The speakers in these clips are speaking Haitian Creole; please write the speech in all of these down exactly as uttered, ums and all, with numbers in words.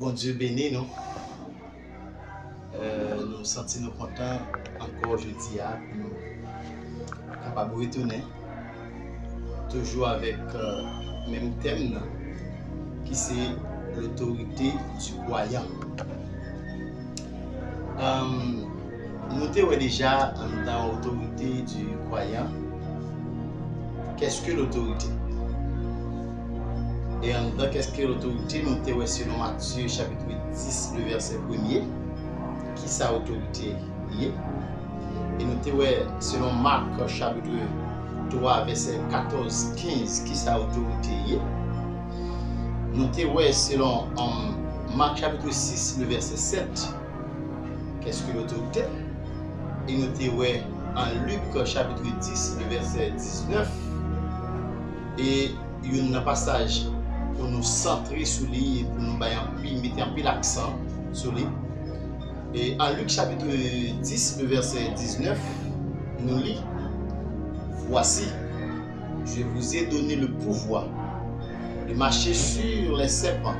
Bondye beni nou. Euh, nou santi nou kontan ankò jodi a pou nou kapab retounen toujou avèk euh, menm tèm nan ki se l'autorité du croyant. Euh, nou te wè deja anndan otorite du croyant. Qu'est-ce que l'autorité? E anndan qu'est-ce que l'autorité, nou te wè selon Matye chapit dis, le vèsè premye, ki sa otorite ye. E nou te wè selon Mak chapit twa, vèsè katòz, kenz, ki sa otorite ye. Nou te wè selon um, Mak chapit sis, le vèsè sèt, qu'est-ce que l'autorité? E nou te wè an Lik chapit dis, le vèsè diznèf, e youn nan pasaj pou nou santre sou li e pou nou bay anpil, mete anpil aksan sou li. E an Lik chapit dis, le vèsè diznèf, nou li, Voici, je vous ai donné le pouvoir de marcher sur les serpents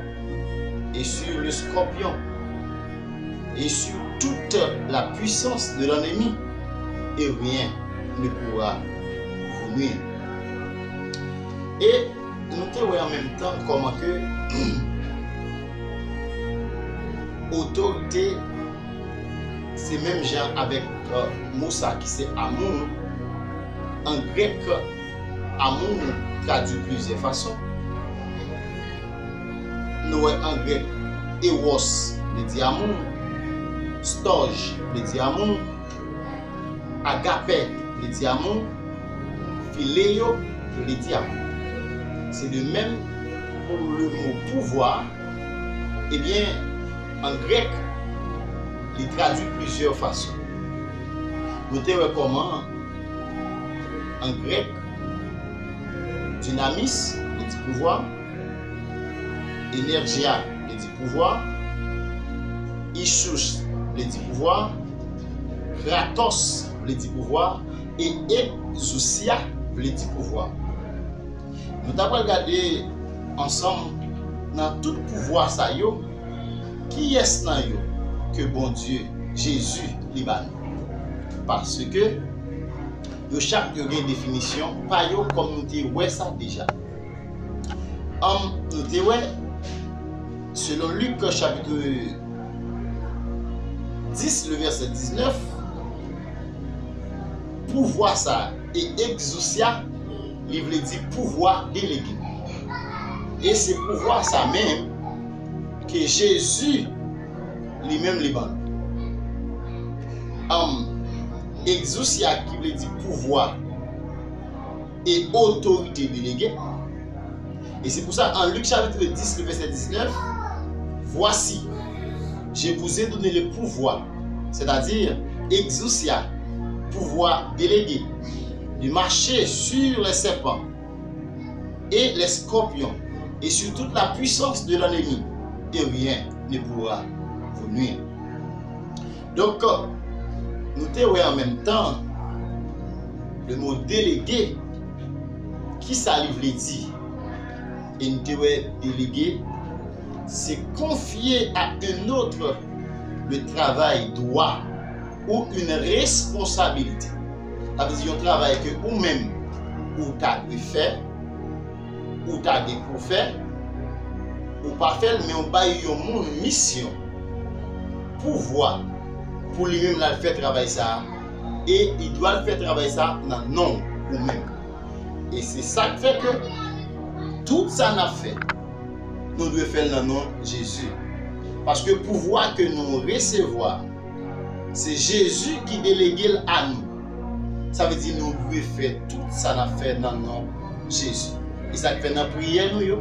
et sur le scorpion et sur toute la puissance de l'ennemi, et rien ne pourra vous nuire. E nou te wè an menm tan kòman ke otorite se menm jan avèk euh, mo sa ki se amour. An grèk, amour tradui plizyè fason. Nou wè an grèk, eros vle di amour, storge vle di amour, agape vle di amour, phileo vle di amour. Se de menm pou le mo pouvwa, ebyen, an grèk, li tradui plizyè fason. Nou te wè kòman, an grèk, dinamis vle di pouvwa, energia vle di pouvwa, ischus vle di pouvwa, kratos vle di pouvwa, e exousia vle di pouvwa. Nou ta pral gade ansanm nan tout pouvwa sa yo, kiyès nan yo ke Bondye, Jezi, li ba nou. Paske yo chak yo gen definisyon pa yo kòm nou te wè sa deja. An, nou te wè, selon Lik chapit dis, le vèsè diznèf, pouvwa sa e exousia, li vle di pouvwa delege. E se pouvwa sa menm ke Jezi li menm li ban nou. An, exousia ki vle di pouvwa e otorite delege. E se pou sa, an Lik chapit dis, le vèsè diznèf, Voici, je vous ai donné le pouvoir, c'est-à-dire exousia, pouvwa delege, de marcher sur les serpents et les scorpions, et sur toute la puissance de l'ennemi, et rien ne pourra vous nuire. Donk, nou te wè an menm tan le mo delege, kisa li vle di? E nou te wè delege, se confier à un autre le travail, droit ou une responsabilité. Sa vle di yon travay ke ou menm ou ta dwe fè, ou ta gen pou fè, ou pa fè l, men ou bay yon moun misyon, pouvwa, pou li menm l al fè travay sa a, e li dwe al fè travay sa a nan non ou menm. E se sa k fè ke tout sa n ap fè, nou dwe fè l nan non Jezi. Paske pouvwa ke nou resevwa, se Jezi ki delege l a nou. Sa vle di nou dwe fè tout sa n ap fè nan non Jezi. E sa k fè nan priyè nou yo,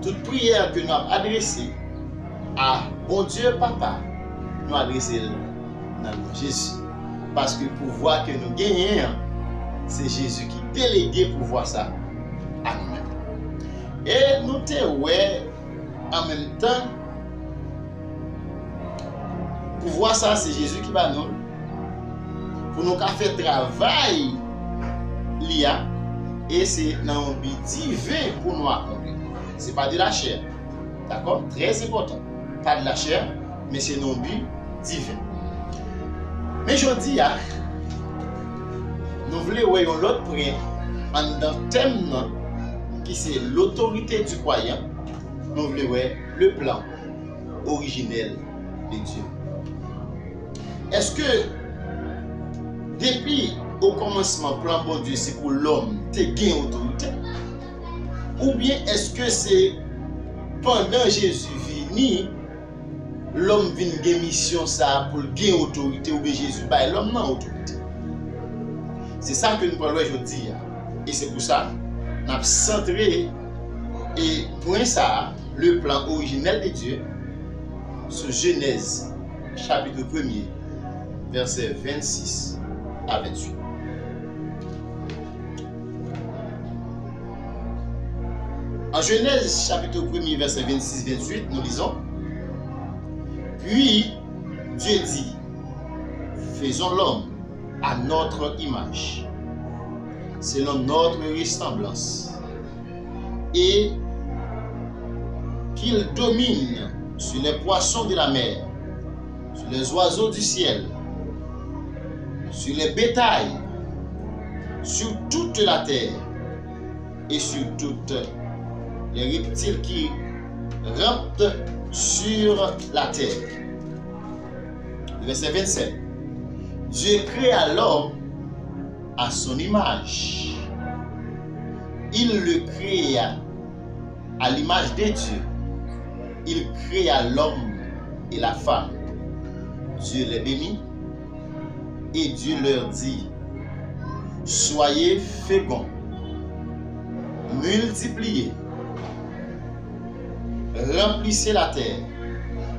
tout priyè ke nou ap adrese a Bondye Papa, nou adrese l nan non Jezi. Paske pouvwa ke nou genyen an, se Jezi ki delege pouvwa sa a nou menm. E nou te wè an menm tan, pouvwa sa a se Jezi ki ba nou l pou nou ka fè travay li a, e se nan yon bi diven pou nou akonpli. Se pa de la chè. Dakò? Trè enpòtan. Pa de la chè, men se nan bi diven. Men jodi a, nou vle wè yon lòt pwen anndan tèm nan, ki se l'autorité du croyant. Nou vle wè le plan originel de Dieu. Èske depi okòmansman plan Bondye se pou lòm te gen otorite? Oubyen èske se pandan Jezi vini, lòm vin gen misyon sa a pou l gen otorite, oubyen Jezi bay lòm nan otorite? Se sa ke nou pral wè jodi a. E se pou sa, n ap santre e pwen sa a, le plan originel de Dieu, sou Jenèz, chapit premye, vèsè vennsis a venntuit. En Genèse chapitre premier, verset vingt-six, vingt-huit, nous lisons, Puis Dieu dit, Faisons l'homme à notre image, selon notre ressemblance, et qu'il domine sur les poissons de la mer, sur les oiseaux du ciel, sur les bétails, sur toute la terre et sur tous les reptiles qui rampent sur la terre. Le verset vingt-sept. Dieu créa l'homme à son image. Il le créa à l'image de Dieu. Il créa l'homme et la femme. Dieu les bénit et Dieu leur dit, Soyez féconds, multipliez, remplissez la terre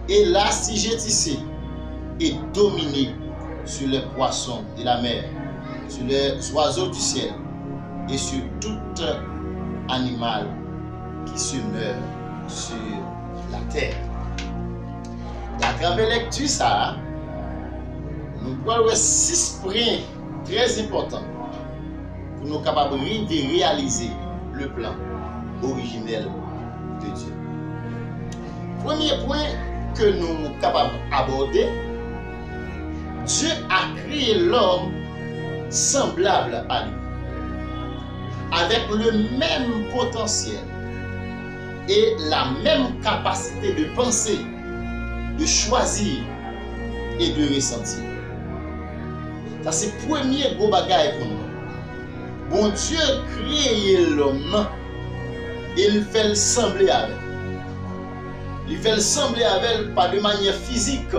et l'assujettissez et dominez sur les poissons de la mer, sur les oiseaux du ciel et sur tout animal qui se meurt sur la terre. E atravè lèkti sa a, nou pral wè sis pwen trè enpòtan pou nou kapab rive reyalize le plan orijinèl de Dye. Premye pwen ke nou kapab abòde, Dieu a créé l'homme semblable à lui, avec le même potentiel et la même capacité de penser, de choisir et de ressentir. Sa se premye gwo bagay pou nou. Bondye kreye lòm nan e l fè l sanble avè l. Li fè l sanble avè l pa de manyè fizik,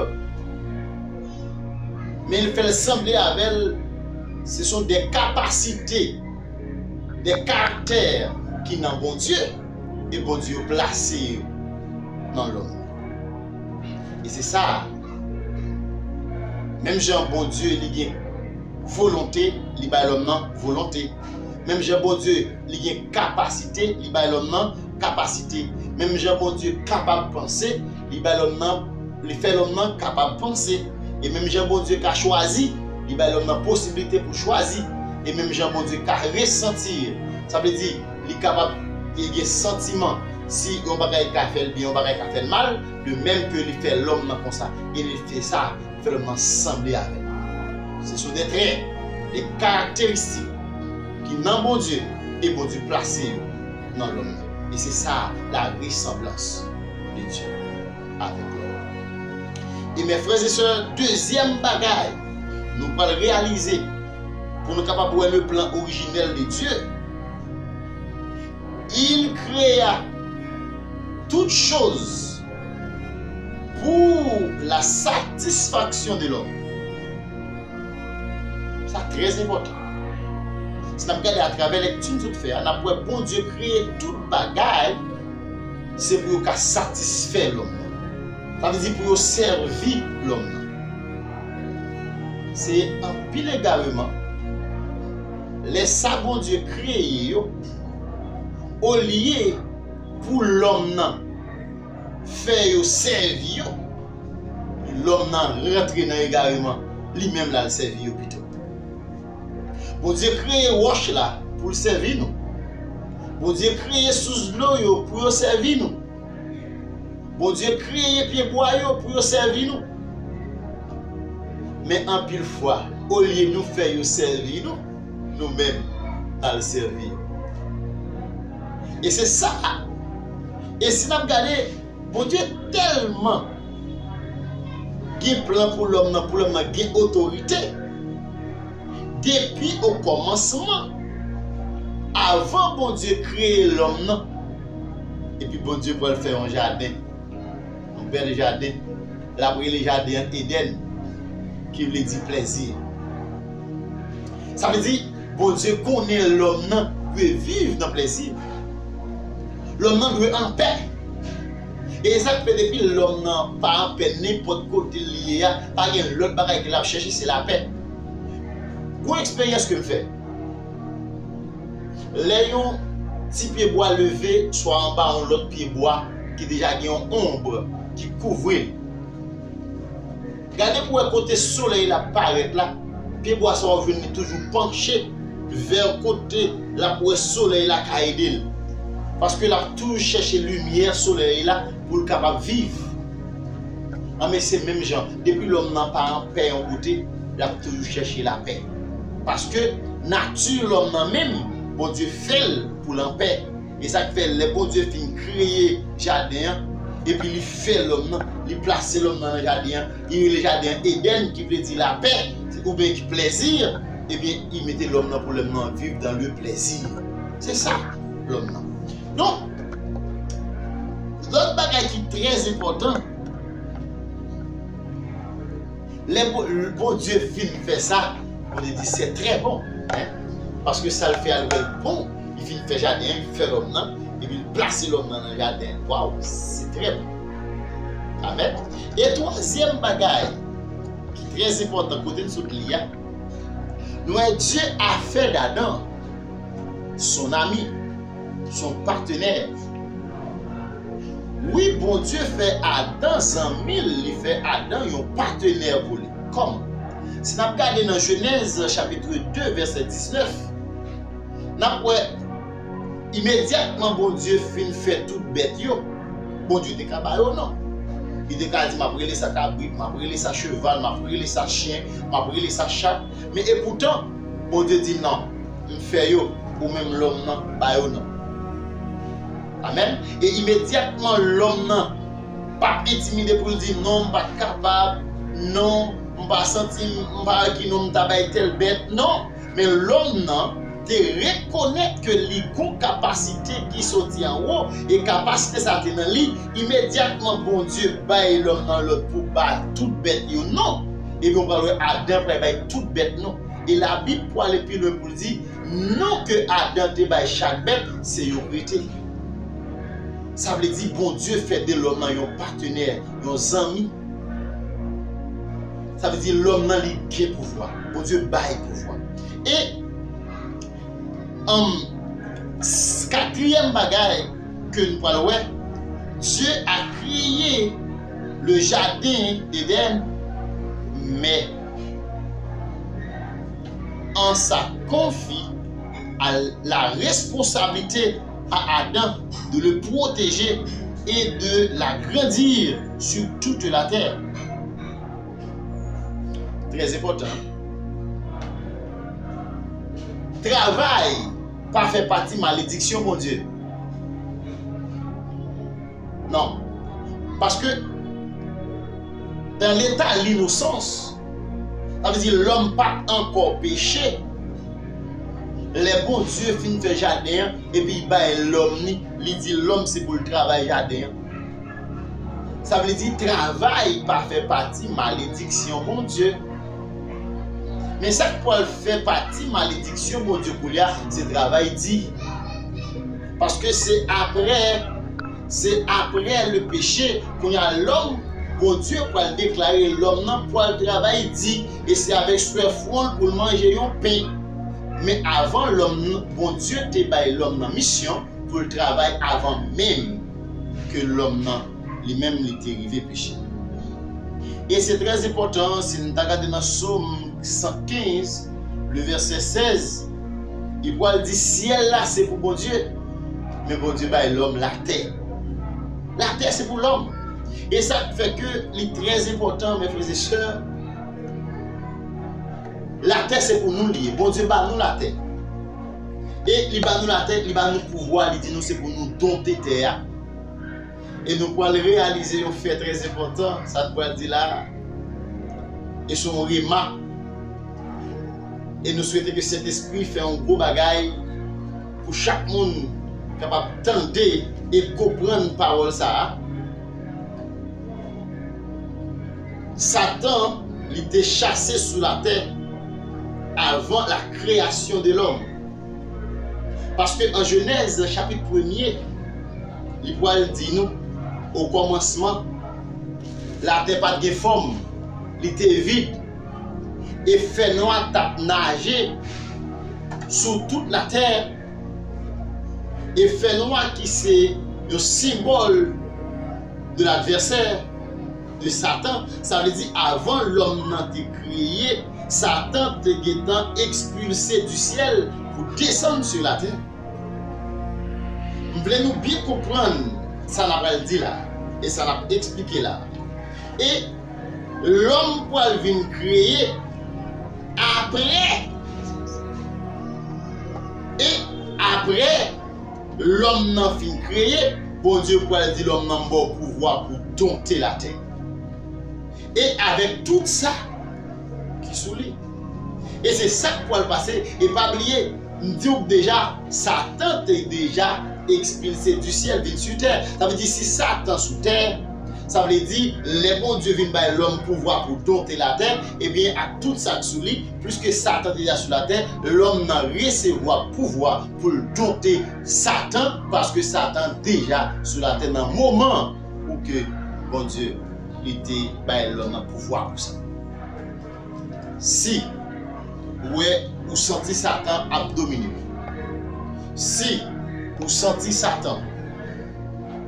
men l fè l sanble avè l, ce sont des capacités, des caractères ki nan Bondye, e Bondye plase yo nan lòm. E se sa, menm jan Bondye li gen volonte, li bay lòm nan volonte. Menm jan Bondye li gen kapasite, li bay lòm nan kapasite. Menm jan Bondye kapab panse, li bay lòm nan, li fè lòm nan kapab panse. E menm jan Bondye ka chwazi, li bay lòm nan posiblite pou chwazi. E menm jan Bondye ka resanti, sa vle di, li kapab, li gen santiman. Si yon bagay ka fè l byen, yon bagay ka fè l mal, de menm ke li fè lòm nan konsa, e li fè sa, fè lòm nan sanble avè l. Ce sont des traits, des caractéristiques ki nan Bondye, e Bondye plase yo nan lòm nan. E se sa, la ressemblance de Dieu avec l'homme. E mes frères et sœurs, dezyèm bagay nou pral reyalize pou nou kapab wè le plan orijinèl de Dieu, il créa toutes choses pour la satisfaction de l'homme. Sa trè enpòtan. Si n ap gade atravè lèkti n sot fè a, n ap wè Bondye kreye tout bagay, se pou yo ka satisfè lòm nan. Sa vle di pou yo sèvi lòm nan. Se anpil egareman. Lè sa Bondye kreye yo, olye pou lòm nan fè yo sèvi yo, lòm nan rantre nan egareman, li menm l al sèvi yo pito. Bondye kreye wòch la pou l sèvi nou. Bondye kreye sous dlo yo pou yo sèvi nou. Bondye kreye pyebwa yo pou yo sèvi nou. Men anpil fwa, olye nou fè yo sèvi nou, nou menm n al sèvi yo. E se sa. E si n ap gade, Bondye tèlman gen plan pou lòm nan, pou lòm nan gen otorite. Depi okòmansman, avan Bondye kreye lòm nan, epi Bondye pral fè yon jaden, yon bèl jaden. L ap rele jaden an Edenn, ki vle di plèzi. Sa vle di, Bondye konnen lòm nan dwe viv nan plèzi. Lòm nan dwe anpè. E se sa k fè depi lòm nan pa anpè nenpòt kote l ye a, pa gen lòt bagay ke l ap chèche, se lapè. Gon eksperyans ke m fè. Lè yon ti pyebwa leve, swa anba yon lòt pyebwa ki deja gen yon onb ki kouvri l, gade pou wè kote solèy la parèt la, pyebwa sa w ap jwenn li toujou panche vè kote l ap wè solèy la ka ede l. Paske l ap toujou chèche limyè solèy la pou l kapab viv. Anben, se menm jan, depi lòm nan pa anpè yon kote, l ap toujou chèche lapè. Paske nati lòm nan menm, Bondye fè l pou l anpè. E sa k fè, lè Bondye fin kreye jaden an, epi li fè lòm nan, li plase lòm nan nan jaden an, li rele jaden an Edenn, ki vle di lapè, oubyen ki plèzi, ebyen, li mete lòm nan pou lòm nan viv dans le plaisir. Se sa, lòm nan. Donk, lòt bagay ki trè enpòtan, lè Bo-, Bondye fin fè sa, Bondye di, c'est très bon. Hein? Paske sa l fè a, l wè l bon, li fin fè jaden an, li fè lòm nan, epi l plase lòm nan nan jaden an. Waw, se trè bon. Amèn. E twazyèm bagay ki trè enpòtan, kote n sot li a, nou wè Dieu a fait d'Adam son ami, son partenaire. Wi, Bondye fè Adan zanmi l, li fè Adan yon patenè pou li. Kòman? Si n ap gade nan Jenèz chapit de, vèsè diznèf, n ap wè, imedyatman Bondye fin fè tout bèt yo, Bondye te ka ba yo non. Li te ka di, "M ap rele sa kabrit, m ap rele sa cheval, m ap rele sa chen, m ap rele sa chat." Men epoutan, Bondye di, "Non, m fè yo, ou menm lòm nan, ba yo non." Amèn. E imedyatman, lòm nan p ap entimide pou l di, "Non, m pa t kapab, non, m pa santi m, m pa wè ki non m ta bay tèl bèt." Non, men lòm nan te rekonèt ke li gon kapasite ki soti anwo, e kapasite sa te nan li. Imedyatman, Bondye bay lòm nan lòd pou ba tout bèt yo non. Ebyen, w pral wè Adan pral bay tout bèt non. E Labib pwale pi lwen pou l di, non ke Adan te bay chak bèt, se yo k rete. Sa vle di Bondye fè de lòm nan yon patenè, yon zanmi. Sa vle di lòm nan li gen pouvwa. Bondye bay pouvwa. E, um, katriyèm bagay ke n pral wè, Dieu a créé le jardin d'Éden, mais en sa confie à la responsabilité à Adam de le protéger et de l'agrandir sur toute la terre. Trè enpòtan. Travay pa fè pati malediksyon Bondye. Non. Paske, dans l'état l'innocence, sa vle di lòm pa t ankò peche. Lè Bondye fin fè jaden an, epi l bay lòm li, li di lòm se pou l travay jaden an. Sa vle di travay pa fè pati malediksyon Bondye. Men sa k pral fè pati malediksyon Bondye koulye a, se travay di. Paske se apre, se apre le péché, kounye a lòm, Bondye pral deklare lòm nan pral travay di, e se avèk swè fwon l pou l manje yon pen. Men avan lòm nan, Bondye te bay lòm nan misyon pou l travay avan menm ke lòm nan li menm li te rive peche. E se trè enpòtan, si n ta gade nan Sòm san kenz, le vèsè sèz, li pral di syèl la se pou Bondye, men Bondye bay lòm latè. Latè se pou lòm. E sa k fè ke li trè enpòtan, mes frères et sœurs, latè se pou nou li ye. Bondye ba nou latè. E li ba nou latè, li ba nou pouvwa, li di nou se pou nou donte tè a. E nou pral reyalize yon fè trè enpòtan, sa n pral di la a. E se yon remak. E nou swete ke Sentespri fè yon gwo bagay pou chak moun kapab tande e konprann pawòl sa a. Satan, li te chase sou latè avan la création de l'homme. Paske an Jenèz, chapit premye, li pral di nou, okòmansman, latè pa t gen fòm, li te vid, e fènwa t ap naje sou tout latè. E fènwa ki se yon senbòl de ladvèsè, de Satan, sa vle di avan lòm nan te kreye, Satan te gentan ekspilse di syèl pou desann sou latè. M vle nou byen konprann sa n ap al di la, e sa n ap eksplike la. E lòm pral vin kreye apre. E apre lòm nan fin kreye, Bondye pral di lòm nan, "M ba w pouvwa pou w donte latè." E avèk tout sa ki sou li. E se sa k pral pase. E pa bliye, m di w deja, Satan te deja ekspilse di syèl, vin sou tè. Sa vle di, si Satan sou tè, sa vle di, lè Bondye vin bay lòm pouvwa pou donte latè, ebyen, ak tout sa k sou li, pliske Satan deja sou latè, lòm nan resevwa pouvwa pou l donte Satan, paske Satan deja sou latè nan moman pou ke Bondye, li te bay lòm nan pouvwa pou sa. Si ou wè, ou santi Satan ap domine w, si ou santi Satan,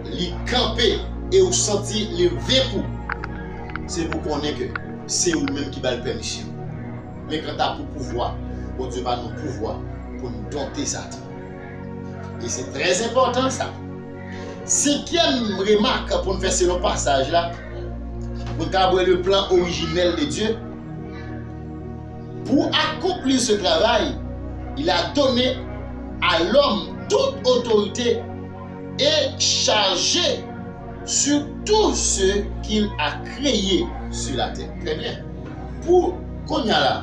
li kanpe e ou santi li venk ou, se pou konnen ke se ou menm ki ba l pèmisyon. Men kanta pou pouvwa, Bondye ba nou pouvwa pou n donte Satan. E se trè enpòtan sa. Senkyèm remak pou n fè selon pasaj la, pou n ka wè le plan originel de Dieu. Pour accomplir ce travail, il a donné à l'homme toute autorité et chargé sur tout ce qu'il a créé sur la terre. Très bien. Pou kounye a la,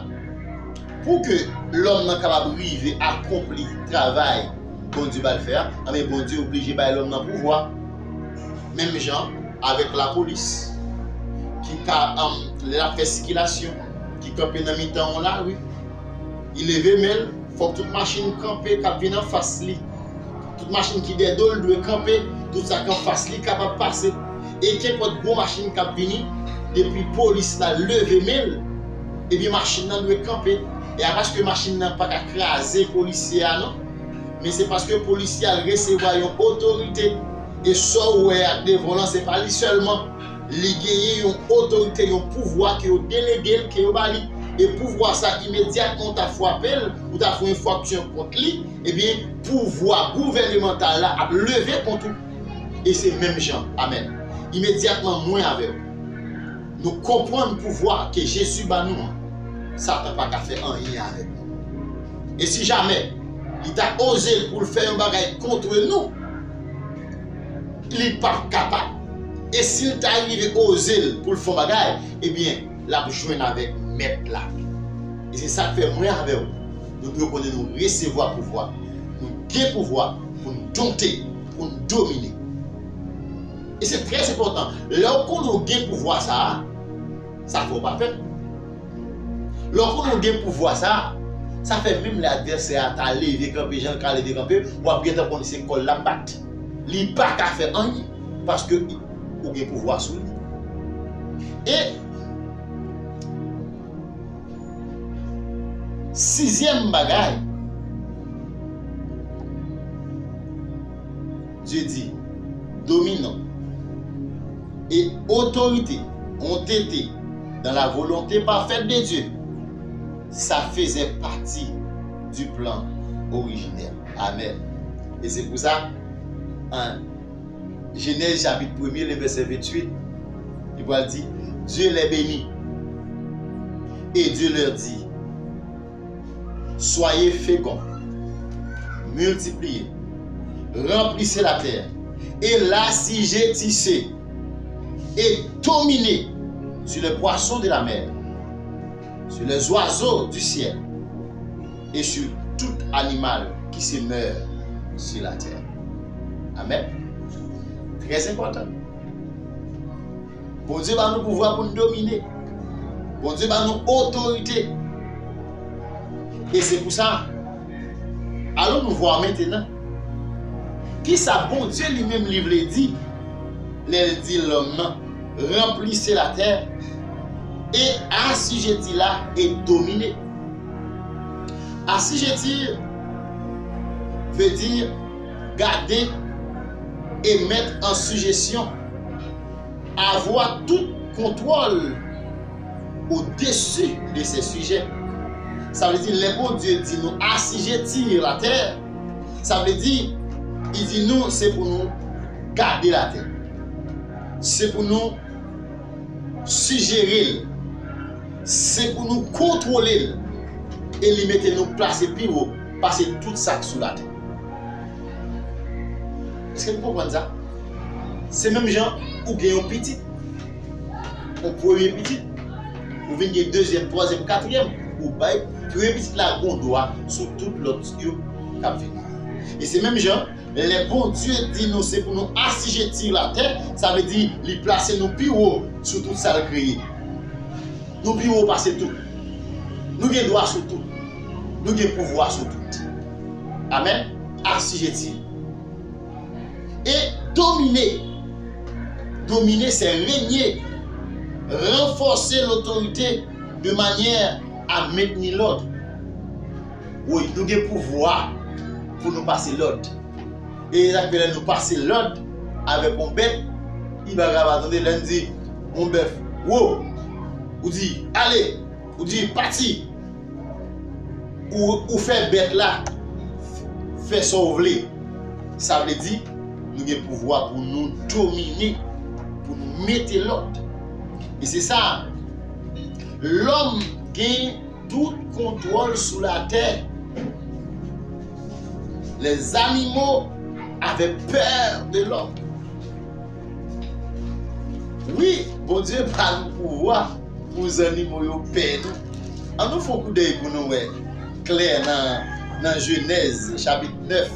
pou ke lòm nan kapab rive akonpli travay Bondye ba l fè a, anben Bondye oblije bay lòm nan pouvwa. Menm jan avèk lapolis ki ka, anm, lè l ap fè sikilasyon, ki kanpe nan mitan yon lari, li leve men l, fòk tout machin kanpe k ap vin anfas li. Tout machin ki dèyè do l dwe kanpe, tout sa k anfas li kapab pase. E kenpòt gwo machin k ap vini, depi polis la leve men l, ebyen machin nan dwe kanpe. E a paske machin nan pa ka kraze polisye a non, men se paske polisye a resevwa yon otorite. E sa w wè ak devan w lan, se pa li sèlman. Li genyen yon otorite, yon pouvwa ke yo delege l, ke yo ba li. E pouvwa sa, imedyatman w ta frape l, ou ta fè yon enfraksyon kont li, ebyen, pouvwa gouvènemantal la ap leve kont ou. E se menm jan. Amèn. Imedyatman, mwen avè w, nou konprann pouvwa ke Jezi ba nou an, Satan pa ka fè anyen avèk nou. E si jamè li ta oze l pou l fè yon bagay kont nou, li p ap kapab. E si l ta rive oze l pou l fè yon bagay, ebyen, l ap jwenn avèk Mèt la. E se sa k fè mwen avè w, nou dwe konnen nou resevwa pouvwa. Nou gen pouvwa pou n donte, pou n domine. E se trè enpòtan. Lè w konnen w gen pouvwa sa a, sa fè w pa pè. Lè w konnen w gen pouvwa sa a, sa fè menm lè advèsè a ta leve kanpe, jan l ka leve kanpe, w ap gentan konnen se kò l l ap bat. Li pa ka fè anyen, paske ou gen pouvwa sou li. E sizyèm bagay, Dieu dit, dominant et autorité ont été dans la volonté parfaite de Dieu. Ça faisait partie du plan originel. Amèn. E se pou sa, an Jenèz chapit premye, le vèsè venntuit, Li pral di, Dieu les bénit. Et Dieu leur dit, soyez féconds, multipliez, remplissez la terre et l'assujettissez et dominez sur les poissons de la mer, sur les oiseaux du ciel et sur tout animal qui se meurt sur la terre. Amen. Très important. Bondye ba nou pouvwa pou n domine. Bondye ba nou otorite. E se pou sa, allons nous voir maintenant. Kisa Bondye li menm li vle di lè l di lòm nan, remplissez la terre et assujettis-la et dominez. Assujettir veut dire garder et mettre en sujétion, avoir tout contrôle au-dessus de ses sujets. Sa vle di, lè Bondye di nou assujettir la terre, sa vle di, li di nou se pou nou gade latè. Se pou nou sijere l. Se pou nou kontwole l. E li mete nou plase pi wo pase tout sa k sou latè. Èske nou konprann sa? Se menm jan ou gen yon pitit, yon premye pitit, ou vin gen dezyèm, twazyèm, katriyèm, ou bay premye pitit la gon dwa sou tout lòt yo k ap vini. E se menm jan, lè Bondye di nou se pou nou asijeti latè, sa vle di li plase nou pi wo sou tout sa l kreye. Nou pi wo pase tout. Nou gen dwa sou tout. Nou gen pouvwa sou tout. Amèn. Asijeti. E domine. Domine, c'est régner. Renforcer l'autorité de manière à maintenir l'ordre. Wi, nou gen pouvwa pou nou pase lòd. E sa k fè lè nou pase lòd avèk yon bèt, li pa ka pa tande lè n di yon bèf, wo, ou di, ale, ou di, pati. Ou, ou fè bèt la fè sa w vle. Sa vle di, nou gen pouvwa pou nou domine, pou nou mete lòd. E se sa, lòm gen tout kontwòl sou latè. Les animaux avaient peur de l'homme. Wi, Bondye ba nou pouvwa pou zannimo yo pè nou. An nou fè yon koudèy pou nou wè klè nan, nan Jenèz chapit nèf.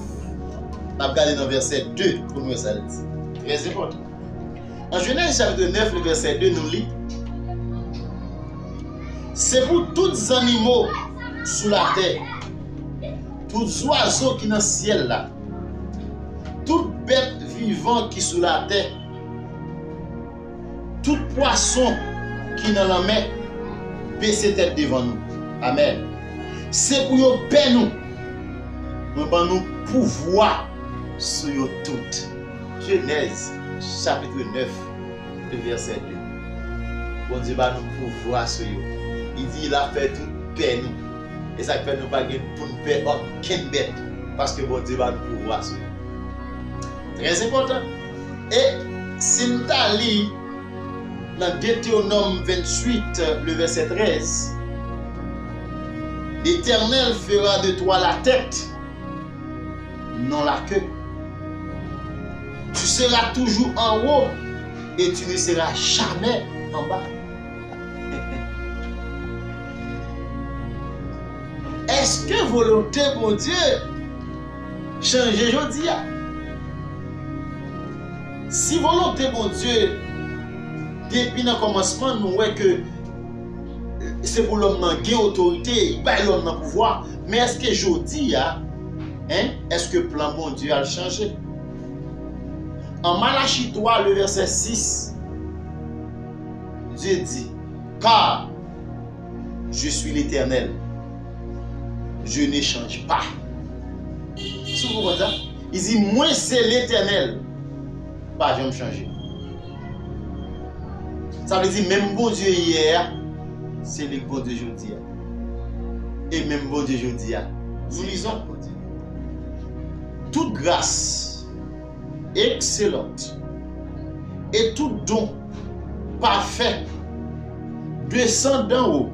N ap gade nan vèsè de pou nou wè sa l di. Trè enpòtan. An Jenèz chapit nèf, le vèsè de, nou li, se pou tout zannimo sou latè, tout zwazo ki nan syèl la, tout bèt vivan ki sou latè, tout pwason ki nan lanmè, bese tèt devan nou. Amèn. Se pou yo pè nou. Mwen ban nou pouvwa sou yo tout. Jenèz, chapit nèf, le vèsè de. Bondye ba nou pouvwa sou yo. Li di l ap fè tout pè nou. E sa k fè nou pa gen pou n pè okenn bèt, paske Bondye ba nou pouvwa sou yo. Trè enpòtan. E si n ta li nan Detewonòm venntuit, le vèsè trèz, L'Éternel fera de toi la tête, non la queue. Tu seras toujours en haut et tu ne seras jamais en bas. Èske volonte Bondye chanje jodi a? Si volonte Bondye, depi nan kòmansman, nou wè ke se pou lòm nan gen otorite, li bay lòm nan pouvwa. Men èske jodi a, en, èske plan Bondye a chanje? An Malachi twa, le vèsè sis, Dye di, car je suis l'Éternel, je ne change pas. Si w konprann sa, li di, mwen se Letènèl, pa janm chanje. Sa vle di, menm Bondye yè a, se li k Bondye jodi a. E menm Bondye jodi a, nou li zòt Bondye. Toute grâce excellente et tout don parfait descend d'en haut,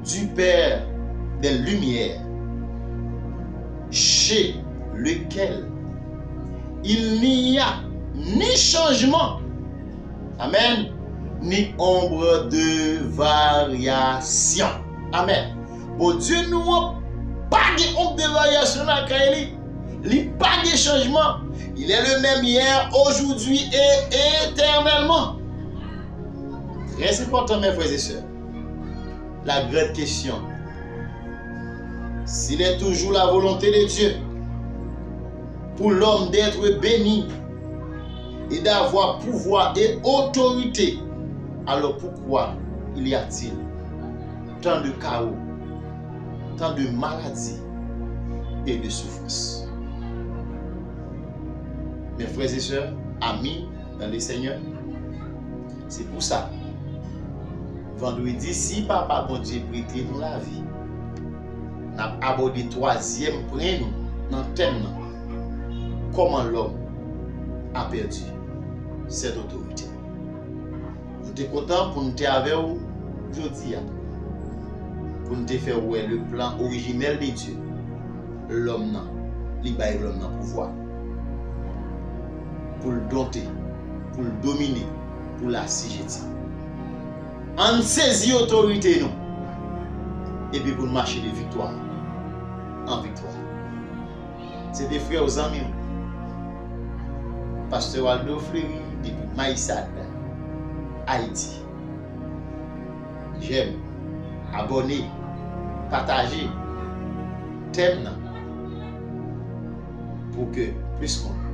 du Père des Lumières, chez lequel il n'y a ni changement, amen, ni ombre de variation. Amen. Bondye nou an pa gen ombre de variation lakay li. Li pa gen chanjman. Il est le même hier, aujourd'hui et éternellement. Très important, mes frères et sœurs. La grande question. S'il est toujours la volonté de Dieu pour l'homme d'être béni et d'avoir pouvoir et autorité, alors pourquoi il y a-t-il tant de chaos, tant de maladies et de souffrances? Mes frères et sœurs, amis dans le Seigneur, se pou sa, vandredi, si Papa Bondye prete nou lavi, n ap abòde twazyèm pwen nou nan tèm nan: Comment l'homme a perdu cette autorité. Nou te kontan pou n te avè w jodi a, pou n te fè w wè le plan originel de Dieu. Lòm nan, li bay lòm nan pouvwa pou l donte, pou l domine, pou l asijeti. Ann sezi otorite nou, epi pou n mache de viktwa an viktwa. Se te frè w, zanmi w, Pastè Waldo Fleury, depi Mayisad, Ayiti. J'aime, abòne, pataje tèm nan, pou ke plis moun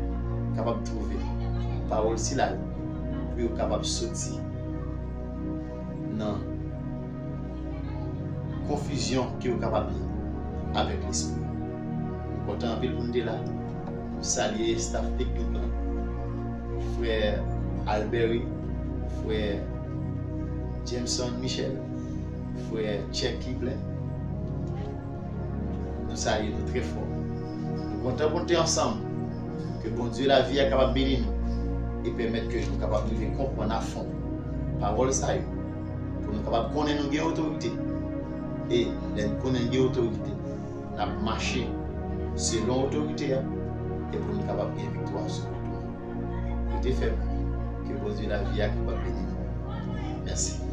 kapab twouve pawòl sila yo, pou yo kapab soti nan konfizyon ke yo kapab ye avèk lespri. Nou kontan anpil pou n te la. Nou salye staff teknik lan, frè Albery, frè Jameson Michel, frè Chucky Blair. Nou salye nou trè fò. Nou kontan pou n te ansanm. Ke Bondye lavi a kapab beni nou e pèmèt ke nou kapab rive konprann afon pawòl sa yo, pou nou kapab konnen nou gen otorite. E lè n konnen n gen otorite, n ap mache selon otorite a, e pou nou kapab gen viktwa sou tout moun. Rete fèm. Ke Bondye lavi a kapab beni nou. Mèsi.